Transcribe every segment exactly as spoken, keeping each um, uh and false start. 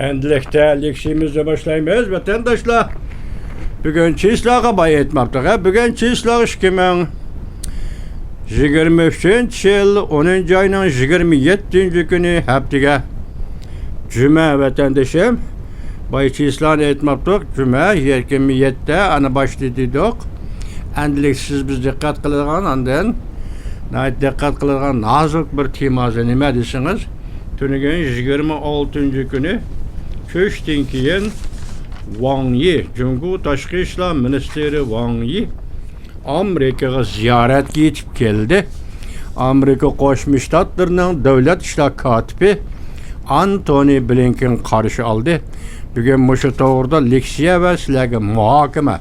ئەمدىلىكتە لېكسىيىمىزنى باشلايمىز، ۋەتەنداشلار. بۈگۈن چىسلاغا باي ئېيتماپتۇق، ھە؟ بۈگۈن چىسلا ئىككى مىڭ يىگىرمە ئۈچىنچى يىل ئونىنچى ئاينىڭ يىگىرمە يەتتىنچى كۈنى، ھەپتىگە جۈمە، ۋەتەندىشىم. باي چىسلانى ئېيتماپتۇق، جۈمە، يىگىرمە يەتتە، ئانا باشلىدى دېدۇق. ئەمدىلىك سىز بىز دىققەت قىلىدىغان، ئاندىن ناھايىتى دىققەت قىلىدىغان نازۇك بىر تېما ھازىر. نېمە دېسىڭىز، تۈنۈگۈن يىگىرمە ئالتىنچى كۈنى، چۈشتىن كېيىن ۋاڭ يى، جۇڭگو تاشقى ئىشلار مىنىستىرى ۋاڭ يى ئامېرىكىغا زىيارەتكە يېتىپ كەلدى. ئامېرىكا قوشما شتاتلىرىنىڭ دۆلەت ئىشلار كاتىپى ئانتونى بلىنكېن قارشى ئالدى. بۈگۈن مۇشۇ توغرىدا لېكسىيە ۋە سىلەرگە مۇھاكىمە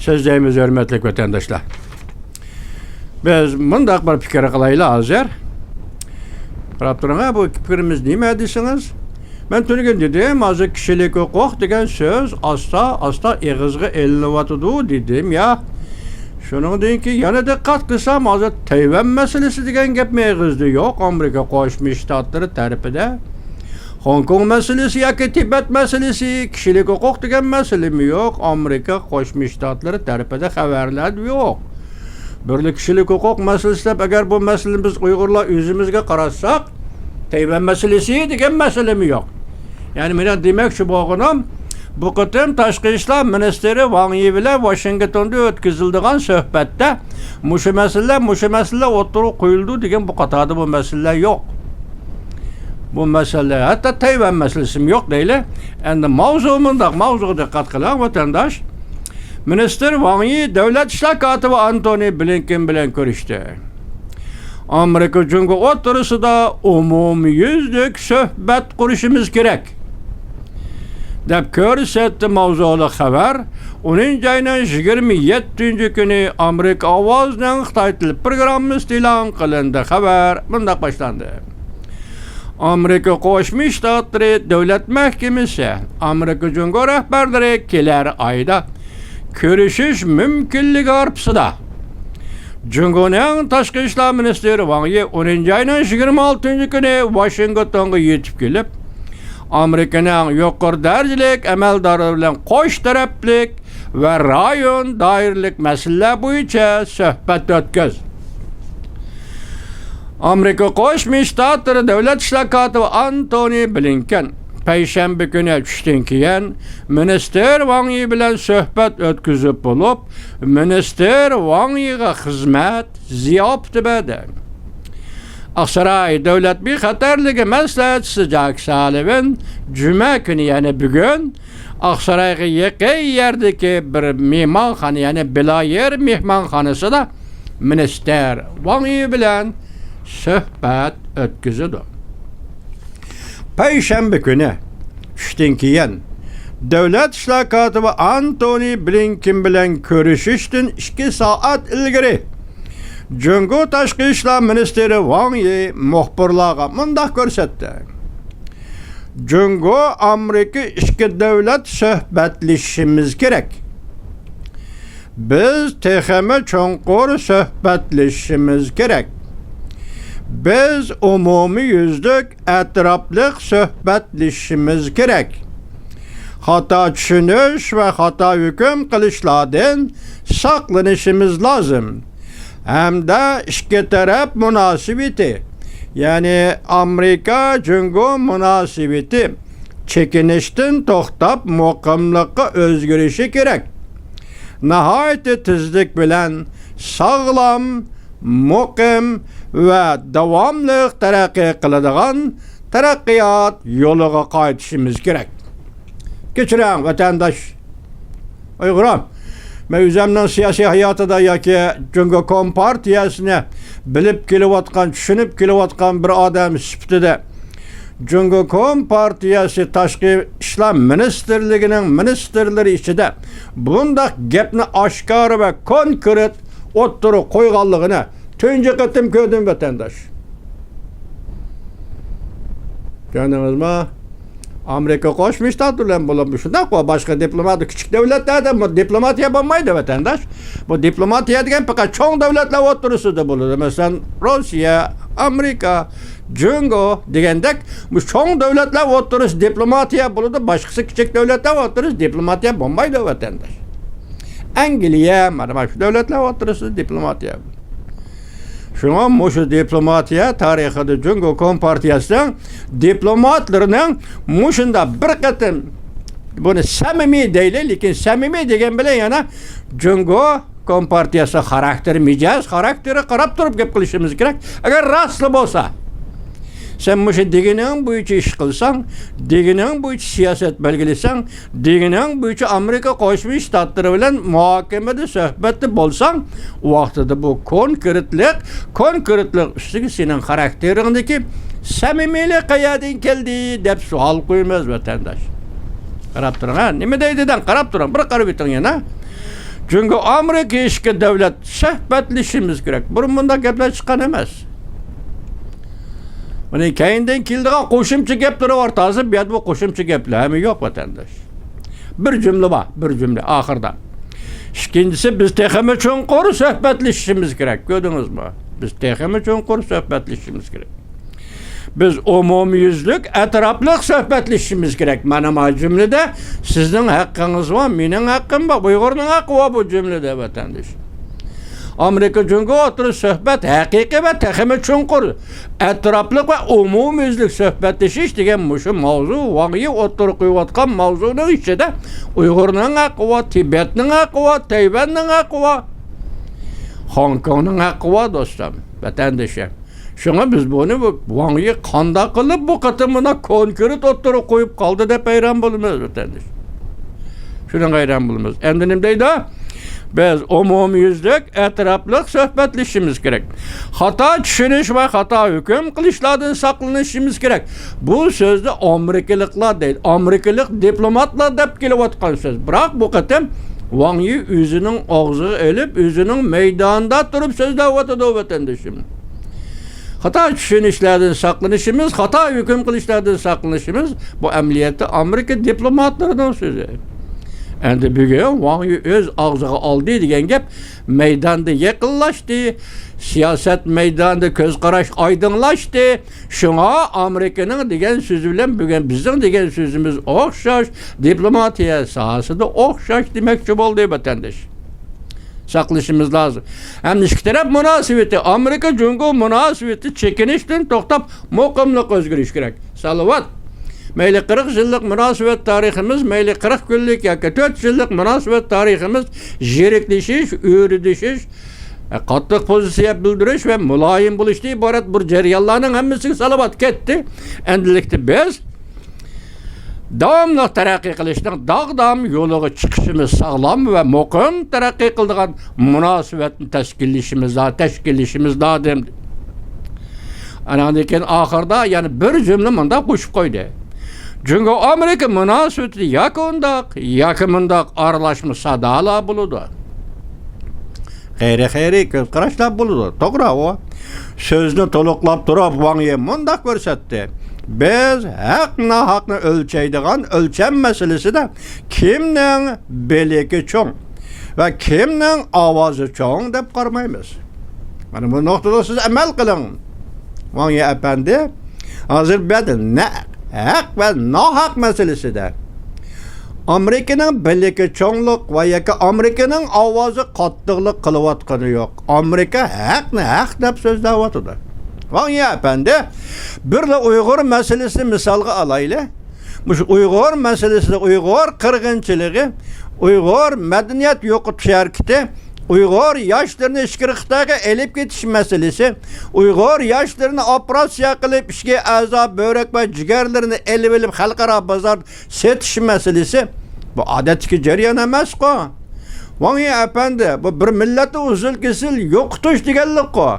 سۆزلەيمىز، ھۆرمەتلىك ۋەتەنداشلار. بىز مۇنداق بىر پىكىر قىلايلى ھازىر. قاراپ تۇرۇڭ، بۇ پىكرىمىز نېمە دېسىڭىز، مەن تۈنۈگۈن دېدىم، ھازىر كىشىلىك ھوقۇق دېگەن سۆز ئاستا-ئاستا ئېغىزغا ئېلىنىۋاتىدۇ دېدىم يا. شۇنىڭدىن كېيىن يەنە دىققەت قىلسام، ھازىر تەيۋەن مەسىلىسى دېگەن گەپمۇ ئېغىزدا يوق ئامېرىكا قوشما شتاتلىرى تەرىپىدە. خوڭكوڭ مەسىلىسى ياكى تىبەت مەسىلىسى، كىشىلىك ھوقۇق دېگەن مەسىلىمۇ يوق ئامېرىكا قوشما شتاتلىرى تەرىپىدە خەۋەرلەردە يوق. بىرلا كىشىلىك ھوقۇق مەسىلىسى دەپ، ئەگەر بۇ مەسىلىنى بىز ئۇيغۇرلار ئۆزىمىزگە قاراتساق، تەيۋەن مەسىلىسى دېگەن مەسىلىمۇ يوق. يەنى مېنىڭ دېمەكچى بولغىنىم، بۇ قېتىم تاشقى ئىشلار مىنىستىرى ۋاڭ يى بىلەن ۋاشىنگتوندا ئۆتكۈزۈلىدىغان سۆھبەتتە مۇشۇ مەسىلىلەر، مۇشۇ مەسىلىلەر ئوتتۇرىغا قويۇلىدۇ دېگەن بۇ قاتاردا بۇ مەسىلىلەر يوق. بۇ مەسىلە، ھەتتا تەيۋەن مەسىلىسىمۇ يوق دەيلى. ئەمدى ماۋزۇ مۇنداق، ماۋزۇغا دىققەت قىلىڭ، ۋەتەنداش. مىنىستىر ۋاڭ يى دۆلەت ئىشلار كاتىپى ئانتونى بلىنكېن بىلەن كۆرۈشتى. ئامېرىكا جۇڭگو ئوتتۇرىسىدا ئومۇميۈزلۈك سۆھبەت قۇرۇشىمىز كېرەك، دەپ كۆرسەتتى ماۋزۇلۇق خەۋەر. ئونىنچى ئاينىڭ يىگىرمە يەتتىنچى كۈنى ئامېرىكا ئاۋازىنىڭ خىتاي تىل پروگراممىسىدا ئېلان قىلىندى. خەۋەر مۇنداق باشلاندى. ئامېرىكا قوشما شتاتلىرى دۆلەت مەھكىمىسى ئامېرىكا جۇڭگو رەھبەرلىرى كېلەر ئايدا كۆرۈشۈش مۇمكىنلىكى ھارپىسىدا، جۇڭگونىڭ تاشقى ئىشلار مىنىستىرى ۋاڭ يى ئونىنچى ئاينىڭ يىگىرمە ئالتىنچى كۈنى ۋاشىنگتونغا يېتىپ كېلىپ، ئامېرىكىنىڭ يۇقىرى دەرىجىلىك ئەمەلدارلىرى بىلەن قوش تەرەپلىك ۋە رايون دائىرىلىك مەسىلىلەر بويىچە سۆھبەت ئۆتكۈز. ئامېرىكا قوشما شتاتلىرى دۆلەت ئىشلار كاتىپى ئانتونى بلىنكېن پەيشەنبە كۈنى چۈشتىن كېيىن مىنىستىر ۋاڭ يى بىلەن سۆھبەت ئۆتكۈزۈپ بولۇپ، مىنىستىر ۋاڭ يىغا خىزمەت زىياپىتى بەردى. ئاقساراي دۆلەت بىخەتەرلىكى مەسلىھەتچىسى جاك سالىۋان جۈمە كۈنى، يەنى بۈگۈن، ئاقسارايغا يېقىن يەردىكى بىر مېھمانخانا، يەنى بلايېر مېھمانخانىسىدا مىنىستىر ۋاڭ يى بىلەن سۆھبەت ئۆتكۈزىدۇ. پەيشەنبە كۈنى چۈشتىن كېيىن دۆلەت ئىشلار كاتىپى ئانتونى بلىنكېن بىلەن كۆرۈشۈشتىن ئىككى سائەت ئىلگىرى جۇڭگو تاشقى ئىشلار مىنىستىرى ۋاڭ يى مۇخبىرلارغا مۇنداق كۆرسەتتى. جۇڭگو ئامېرىكا ئىككى دۆلەت سۆھبەتلىشىشىمىز كېرەك. بىز تېخىمۇ چوڭقۇر سۆھبەتلىشىشىمىز كېرەك. بىز ئومۇميۈزلۈك ئەتراپلىق سۆھبەتلىشىشىمىز كېرەك. خاتا چۈشىنىش ۋە خاتا ھۆكۈم قىلىشلاردىن ساقلىنىشىمىز لازىم. ھەمدە ئىككى تەرەپ مۇناسىۋىتى، يەنى ئامېرىكا جۇڭگو مۇناسىۋىتى چېكىنىشتىن توختاپ، مۇقىملىققا ئۆزگىرىشى كېرەك. ناھايىتى تېزلىك بىلەن ساغلام، مۇقىم ۋە داۋاملىق تەرەققىي قىلىدىغان تەرەققىيات يولىغا قايتىشىمىز كېرەك. كەچۈرۈڭ، ۋەتەنداش ئۇيغۇرۇم. مەن ئۆزۈمنىڭ سىياسىي ھاياتىدا ياكى جۇڭگو كومپارتىيەسىنى بىلىپ كېلىۋاتقان، چۈشىنىپ كېلىۋاتقان بىر ئادەم سۈپىتىدە، جۇڭگو كومپارتىيەسى تاشقى ئىشلار مىنىستىرلىكىنىڭ مىنىستىرلىرى ئىچىدە بۇنداق گەپنى ئاشكارا ۋە كونكرېت ئوتتۇرىغا قويغانلىقىنى تۇنجى قېتىم كۆردۈم، ۋەتەنداش. كۆردىڭىزمۇ؟ ئامېرىكا قوشما شتاتلىرى بىلەن بولۇپ شۇنداق، باشقا دىپلومات، كىچىك دۆلەتلەردە بۇ دىپلوماتىيە بولمايدۇ، ۋەتەنداش. بۇ دىپلوماتىيە دېگەن پەقەت چوڭ دۆلەتلەر ئوتتۇرىسىدا بولىدۇ. مەسىلەن، روسىيە، ئامېرىكا، جۇڭگو دېگەندەك، بۇ چوڭ دۆلەتلەر ئوتتۇرىسىدا دىپلوماتىيە بولىدۇ، باشقىسى كىچىك دۆلەتلەر ئوتتۇرىسىدا دىپلوماتىيە بولمايدۇ، ۋەتەنداش. ئەنگلىيە، مانا، مانا شۇ دۆلەتلەر ئوتتۇرىسىدا دىپلوماتىيە. شۇڭا مۇشۇ دىپلوماتىيە تارىخىدا جۇڭگو كومپارتىيەسىنىڭ دىپلوماتلىرىنىڭ مۇشۇنداق بىر قېتىم بۇنى سەمىمىي دەيلى، لېكىن سەمىمىي دېگەن بىلەن يەنە جۇڭگو كومپارتىيەسى خاراكتېرى، مىجەز خاراكتېرى قاراپ تۇرۇپ گەپ قىلىشىمىز كېرەك. ئەگەر راستلا بولسا، سەن مۇشۇ دېگىنىڭ بويىچە ئىش قىلساڭ، دېگىنىڭ بويىچە سىياسەت بەلگىلىسەڭ، دېگىنىڭ بويىچە ئامېرىكا قوشما شتاتلىرى بىلەن مۇھاكىمىدە، سۆھبەتتە بولساڭ، ئۇ ۋاقتىدا بۇ كونكرېتلىق، كونكرېتلىق ئۈستىگە سېنىڭ خاراكتېرىڭدىكى سەمىمىيلىك قەيەردىن كەلدى دەپ سوئال قويىمىز، ۋەتەنداش. قاراپ تۇرۇڭ، ھە، نېمە دەيدۇ دەڭ، قاراپ تۇرۇڭ، بىر قاراپ ئۆتۈڭ يەنە. جۇڭگو ئامېرىكا ئىككى دۆلەت سۆھبەتلىشىشىمىز كېرەك. بۇرۇن بۇنداق گەپلەر چىققان ئەمەس. بۇنى كەينىدىن كېلىدىغان قوشۇمچە گەپلىرى بار. ھازىر بۇ يەردە بۇ قوشۇمچە گەپلەر ھەممە يوق، ۋەتەنداش. بىر جۈملە بار، بىر جۈملە ئاخىرىدا. ئىككىنچىسى، بىز تېخىمۇ چوڭقۇر سۆھبەتلىشىشىمىز كېرەك. كۆردىڭىزمۇ؟ بىز تېخىمۇ چوڭقۇر سۆھبەتلىشىشىمىز كېرەك. بىز ئومۇميۈزلۈك، ئەتراپلىق سۆھبەتلىشىشىمىز كېرەك. مانا، مانا جۈملىدە سىزنىڭ ھەققىڭىز بار، مېنىڭ ھەققىم بار، ئۇيغۇرنىڭ ھەققى بار بۇ جۈملىدە، ۋەتەنداش. ئامېرىكا جۇڭگو ئوتتۇرا سۆھبەت ھەقىقىي ۋە تېخىمۇ چوڭقۇر، ئەتراپلىق ۋە ئومۇميۈزلۈك سۆھبەتلىشىش دېگەن مۇشۇ ماۋزۇ، ۋاڭ يى ئوتتۇرىغا قويۇۋاتقان ماۋزۇنىڭ ئىچىدە ئۇيغۇرنىڭ ھەققى بار، تىبەتنىڭ ھەققى بار، تەيۋەننىڭ ھەققى بار، خوڭكوڭنىڭ ھەققى بار، دوستۇم، ۋەتەندىشىم. شۇڭا بىز بۇنى، بۇ ۋاڭ يى قانداق قىلىپ بۇ قېتىم مۇنداق كونكرېت ئوتتۇرىغا قويۇپ قالدى دەپ ھەيران بولىمىز، ۋەتەندىش. شۇنىڭغا ھەيران بولىمىز. ئەمدى نېمە دەيدۇ؟ بىز ئومۇميۈزلۈك، ئەتراپلىق سۆھبەتلىشىشىمىز كېرەك. خاتا چۈشىنىش ۋە خاتا ھۆكۈم قىلىشلاردىن ساقلىنىشىمىز كېرەك. بۇ سۆزنى ئامېرىكىلىقلار دەيدۇ. ئامېرىكىلىق دىپلوماتلار دەپ كېلىۋاتقان سۆز. بىراق بۇ قېتىم ۋاڭ يى ئۆزىنىڭ ئاغزىغا ئېلىپ، ئۆزىنىڭ مەيدانىدا تۇرۇپ سۆزلەۋاتىدۇ، ۋەتەندىشىم. خاتا چۈشىنىشلەردىن ساقلىنىشىمىز، خاتا ھۆكۈم قىلىشلاردىن ساقلىنىشىمىز، بۇ ئەمەلىيەتتە ئامېرىكا دىپلوماتلىرىنىڭ سۆزى. ئەمدى بۈگۈن ۋاڭ يى ئۆز ئاغزىغا ئالدى دېگەن گەپ مەيداندا يېقىنلاشتى، سىياسەت مەيدانىدا كۆز قاراش ئايدىڭلاشتى. شۇڭا ئامېرىكىنىڭ دېگەن سۆزى بىلەن بۈگۈن بىزنىڭ دېگەن سۆزىمىز ئوخشاش، دىپلوماتىيە ساھەسىدە ئوخشاش دېمەكچى بولدى، ۋەتەنداش. ساقلىشىمىز لازىم. ھەم ئىككى تەرەپ مۇناسىۋىتى، ئامېرىكا جۇڭگو مۇناسىۋىتى چېكىنىشتىن توختاپ، مۇقىملىققا ئۆزگىرىش كېرەك. سالاۋات. مەيلى قىرىق يىللىق مۇناسىۋەت تارىخىمىز، مەيلى قىرىق كۈنلۈك ياكى تۆت يىللىق مۇناسىۋەت تارىخىمىز زېرىكلىشىش، ئۆرۈلۈشۈش، قاتتىق پوزىتسىيە بىلدۈرۈش ۋە مۇلايىم بولۇشتىن ئىبارەت بىر جەريانلارنىڭ ھەممىسىگە سالاۋات كەتتى. ئەمدىلىكتە بىز داۋاملىق تەرەققىي قىلىشنىڭ داغدام يولىغا چىقىشىمىز ساغلام ۋە مۇقىم تەرەققىي قىلىدىغان مۇناسىۋەتنى تەشكىللىشىمىز، تەشكىللىشىمىز لازىم. ئانىڭدىن كېيىن ئاخىرىدا يەنە بىر جۈملە مۇنداق قوشۇپ قويدى. جۇڭگو ئامېرىكا مۇناسىۋىتىدە ياكى ئۇنداق، ياكى مۇنداق ئارىلاشما سادالار بولىدۇ. خەيرى، خەيرى، كۆز قاراشلار بولىدۇ. توغرا ئۇ. سۆزنى تولۇقلاپ تۇرۇپ، ۋاڭ يى مۇنداق كۆرسەتتى. بىز ھەق ناھەقنى ئۆلچەيدىغان ئۆلچەم مەسىلىسىدە كىمنىڭ بىلىكى چوڭ ۋە كىمنىڭ ئاۋازى چوڭ دەپ قارىمايمىز. مانا بۇ نۇقتىدا سىز ئەمەل قىلىڭ. ۋاڭ يى ئەپەندى، ھازىر بەد نە-، ھەق ۋە ناھەق مەسىلىسىدە ئامېرىكىنىڭ بىلىكى چوڭلۇق ۋە ياكى ئامېرىكىنىڭ ئاۋازى قاتتىقلىق قىلىۋاتقىنى يوق. ئامېرىكا ھەقنى ھەق دەپ سۆزلەۋاتىدۇ. ۋاڭ يى ئەپەندى، بىرلا ئۇيغۇر مەسىلىسىنى مىسالغا ئالايلى. مۇشۇ ئۇيغۇر مەسىلىسىدە ئۇيغۇر قىرغىنچىلىقى، ئۇيغۇر مەدەنىيەت يوقىتىش ھەرىكىتى، ئۇيغۇر ياشلىرىنى ئىچكىرى خىتايغا ئېلىپ كېتىش مەسىلىسى، ئۇيغۇر ياشلىرىنى ئوپېراتسىيە قىلىپ، ئىچكى ئەزا، بۆرەك ۋە جىگەرلىرىنى ئېلىۋېلىپ، خەلقئارا بازاردا سېتىش مەسىلىسى، بۇ ئادەتتىكى جەريان ئەمەسقۇ. ۋاڭ يى ئەپەندى، بۇ بىر مىللەتنى ئۈزۈل-كېسىل يوقىتىش دېگەنلىكقۇ.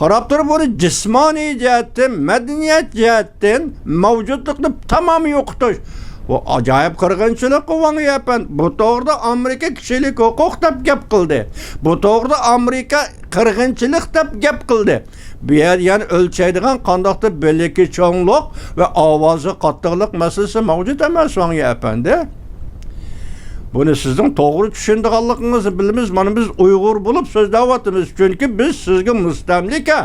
قاراپ تۇرۇپ، بۇنى جىسمانىي جەھەتتىن، مەدەنىيەت جەھەتتىن مەۋجۇتلۇقنى تامام يوقىتىش. بۇ ئاجايىپ قىرغىنچىلىققۇ، ۋاڭ يى ئەپەندى. بۇ توغرىدا ئامېرىكا كىشىلىك ھوقۇق دەپ گەپ قىلدى. بۇ توغرىدا ئامېرىكا قىرغىنچىلىق دەپ گەپ قىلدى. بۇ يەردە يەنە ئۆلچەيدىغان قانداقتۇر بىلىكى چوڭلۇق ۋە ئاۋازى قاتتىقلىق مەسىلىسى مەۋجۇت ئەمەس، ۋاڭ يى ئەپەندى. بۇنى سىزنىڭ توغرا چۈشىنىدىغانلىقىڭىزنى بىلىمىز. مانا بىز ئۇيغۇر بولۇپ سۆزلەۋاتىمىز، چۈنكى بىز سىزگە مۇستەملىكە.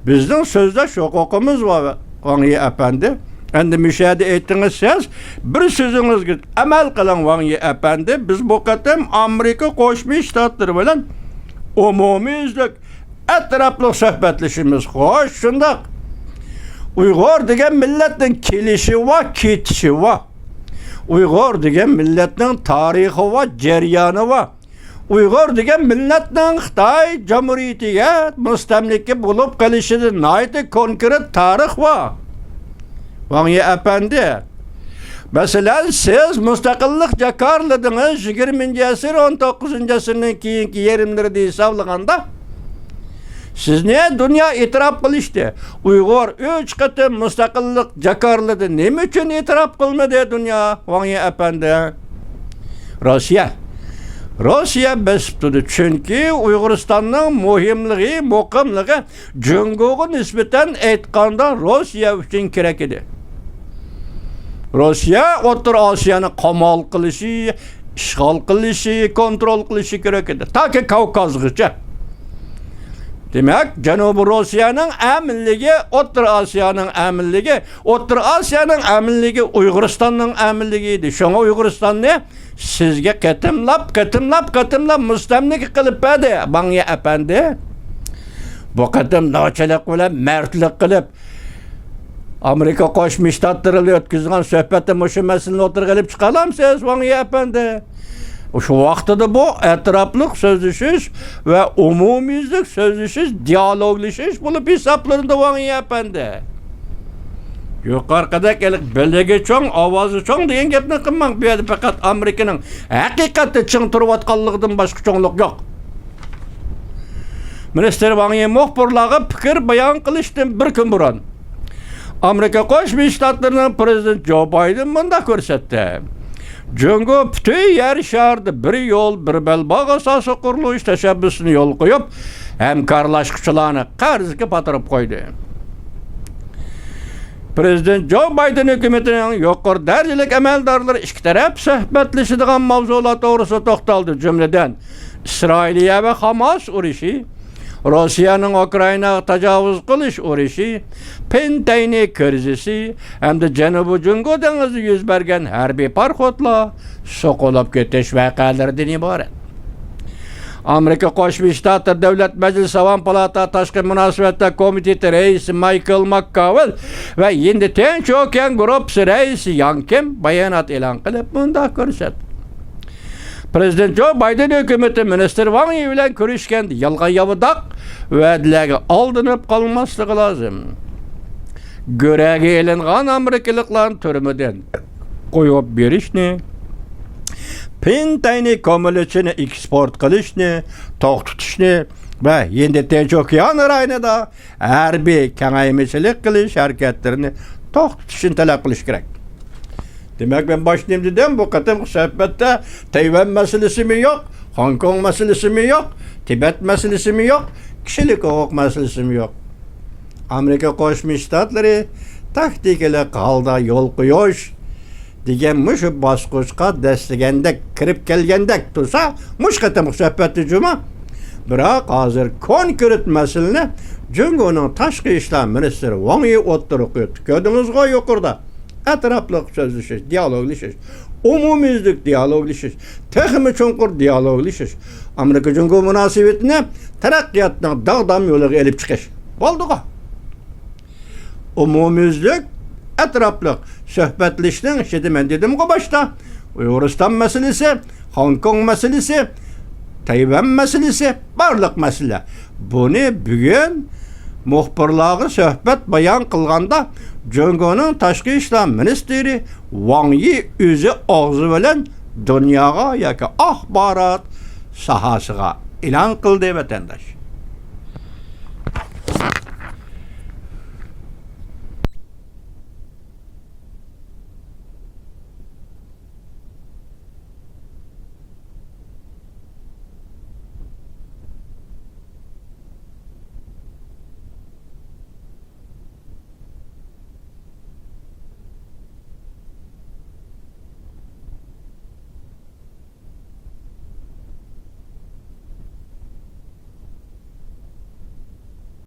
بىزنىڭ سۆزلەش ھوقۇقىمىز بار، ۋاڭ يى ئەپەندى. ئەمدى مۇشۇ يەردە ئېيتتىڭىز سىز، بىر سۆزىڭىزگە ئەمەل قىلىڭ، ۋاڭ يى ئەپەندى. بىز بۇ قېتىم ئامېرىكا قوشما شتاتلىرى بىلەن ئومۇميۈزلۈك، ئەتراپلىق سۆھبەتلىشىمىز. خوش، شۇنداق. ئۇيغۇر دېگەن مىللەتنىڭ كېلىشى بار، كېتىشى بار. ئۇيغۇر دېگەن مىللەتنىڭ تارىخى بار، جەريانى بار. ئۇيغۇر دېگەن مىللەتنىڭ خىتاي جۇمھۇرىيىتىگە مۇستەملىكە بولۇپ قېلىشىدا ناھايىتى كونكرېت تارىخ بار، ۋاڭ يى ئەپەندى. مەسىلەن، سىز مۇستەقىللىق جاكارلىدىڭىز، يىگىرمىنچى ئەسىر، ئون توققۇزىنچى ئەسىرنىڭ كېيىنكى يېرىملىرىدا ھېسابلىغاندا، سىزنى دۇنيا ئېتىراپ قىلىشتى. ئۇيغۇر ئۈچ قېتىم مۇستەقىللىق جاكارلىدى. نېمە ئۈچۈن ئېتىراپ قىلمىدى دۇنيا، ۋاڭ يى ئەپەندى؟ روسىيە. روسىيە بېسىپ تۇردى. چۈنكى ئۇيغۇرىستاننىڭ مۇھىملىقى، مۇقىملىقى جۇڭگوغا نىسبەتەن ئېيتقاندا روسىيە ئۈچۈن كېرەك ئىدى. روسىيە ئوتتۇرا ئاسىيانى قامال قىلىشى، ئىشغال قىلىشى، كونترول قىلىشى كېرەك ئىدى. تاكى كاۋكازغىچە. دېمەك، جەنۇبىي روسىيەنىڭ ئەمىنلىكى ئوتتۇرا ئاسىيانىڭ ئەمىنلىكى، ئوتتۇرا ئاسىيانىڭ ئەمىنلىكى ئۇيغۇرىستاننىڭ ئەمىنلىكى ئىدى. شۇڭا ئۇيغۇرىستاننى سىزگە قېتىملاپ، قېتىملاپ، قېتىملاپ مۇستەملىكە قىلىپ بەردى، ۋاڭ يى ئەپەندى. بۇ قېتىم نوچىلىق بىلەن مەردلىك قىلىپ، ئامېرىكا قوشما شتاتلىرى بىلەن ئۆتكۈزگەن سۆھبەتتە مۇشۇ مەسىلىنى ئوتتۇرىغا ئېلىپ چىقالامسىز، ۋاڭ يى ئەپەندى؟ شۇ ۋاقتىدا بۇ ئەتراپلىق سۆزلىشىش ۋە ئومۇميۈزلۈك سۆزلىشىش، دىيالوگلىشىش بولۇپ ھېسابلىنىدۇ، ۋاڭ يى ئەپەندى. يۇقىرىقىدەك ھېلىقى بىلىگى چوڭ، ئاۋازى چوڭ دېگەن گەپنى قىلماڭ. بۇ يەردە پەقەت ئامېرىكىنىڭ ھەقىقەتتە چىڭ تۇرۇۋاتقانلىقىدىن باشقا چوڭلۇق يوق. مىنىستىر ۋاڭ يى مۇخبىرلارغا پىكىر بايان قىلىشتىن بىر كۈن بۇرۇن، ئامېرىكا قوشما شتاتلىرىنىڭ پىرېزىدېنتى جو بايدېن مۇنداق كۆرسەتتى: جۇڭگو پۈتۈن يەر شارىدا بىر يول، بىر بەلباغ ئاساسىي قۇرۇلۇش تەشەببۇسىنى يولغا قويۇپ، ھەمكارلاشقۇچىلارنى قەرزگە پاتۇرۇپ قويدى. پىرېزىدېنت جو بايدېن ھۆكۈمىتىنىڭ يۇقىرى دەرىجىلىك ئەمەلدارلىرى ئىككى تەرەپ سۆھبەتلىشىدىغان ماۋزۇلار توغرىسىدا توختالدى، جۈملىدىن، ئىسرائىلىيە ۋە خاماس ئۇرۇشى، روسىيەنىڭ ئۇكرائىناغا تاجاۋۇز قىلىش ئۇرۇشى، پىنتەينى كىرىزىسى ھەمدە جەنۇبىي جۇڭگو دېڭىزىدا يۈز بەرگەن ھەربىي پاراخوتلار سوقۇلۇپ كېتىش ۋەقەلىرىدىن ئىبارەت. ئامېرىكا قوشما شتاتلىرى دۆلەت مەجلىسى ئاۋام پالاتا تاشقى مۇناسىۋەتلەر كومىتېتى رەئىسى مايكل ماككاۋېل ۋە ھىندى تىنچ ئوكيان گۇرۇپپىسى رەئىسى ياڭ كىم بايانات ئېلان قىلىپ مۇنداق كۆرسەتتى: پىرېزىدېنت جو بايدېن ھۆكۈمىتى مىنىستىر ۋاڭ يى بىلەن كۆرۈشكەندە يالغان ياۋىداق ۋەدىلەرگە ئالدىنىپ قالماسلىقى لازىم. گۆرەگە ئېلىنغان ئامېرىكىلىقلارنى تۈرمىدىن قويۇپ بېرىشنى، پىنتەينى كومىلىچىنى ئېكسپورت قىلىشنى توختىتىشنى ۋە ھىندى تىنچ ئوكيان رايونىدا ھەربىي كېڭەيمىچىلىك قىلىش ھەرىكەتلىرىنى توختىتىشنى تەلەپ قىلىش كېرەك. دېمەك، مەن باشتا نېمە دېدىم؟ بۇ قېتىمقى سۆھبەتتە تەيۋەن مەسىلىسىمۇ يوق، خوڭكوڭ مەسىلىسىمۇ يوق، تىبەت مەسىلىسىمۇ يوق، كىشىلىك ھوقۇق مەسىلىسىمۇ يوق. ئامېرىكا قوشما شتاتلىرى تاكتىكىلىق ھالدا يول قويۇش دېگەن مۇشۇ باسقۇچقا دەسلىگەندەك، كىرىپ كەلگەندەك تۇرسا، مۇشۇ قېتىمقى سۆھبەتتە جۇما. بىراق ھازىر كونكرېت مەسىلىنى جۇڭگونىڭ تاشقى ئىشلار مىنىستىرى ۋاڭ يى ئوتتۇرىغا قويۇپتۇ. كۆردىڭىزغۇ يۇقىرىدا. ئەتراپلىق سۆزلىشىش، دىيالوگلىشىش، ئومۇميۈزلۈك دىيالوگلىشىش، تېخىمۇ چوڭقۇر دىيالوگلىشىش، ئامېرىكا جۇڭگو مۇناسىۋىتىنى تەرەققىياتنىڭ داغدام يولىغا ئېلىپ چىقىش. بولدىغۇ. ئومۇميۈزلۈك، ئەتراپلىق سۆھبەتلىشىشنىڭ ئىچىدە مەن دېدىمغۇ باشتا، ئۇيغۇرىستان مەسىلىسى، خوڭكوڭ مەسىلىسى، تەيۋەن مەسىلىسى، بارلىق مەسىلە. بۇنى بۈگۈن مۇخبىرلارغا سۆھبەت بايان قىلغاندا، جۇڭگونىڭ تاشقى ئىشلار مىنىستىرى ۋاڭ يى ئۆزى ئاغزى بىلەن دۇنياغا ياكى ئاخبارات ساھەسىغە ئېلان قىلدى، ۋەتەنداش.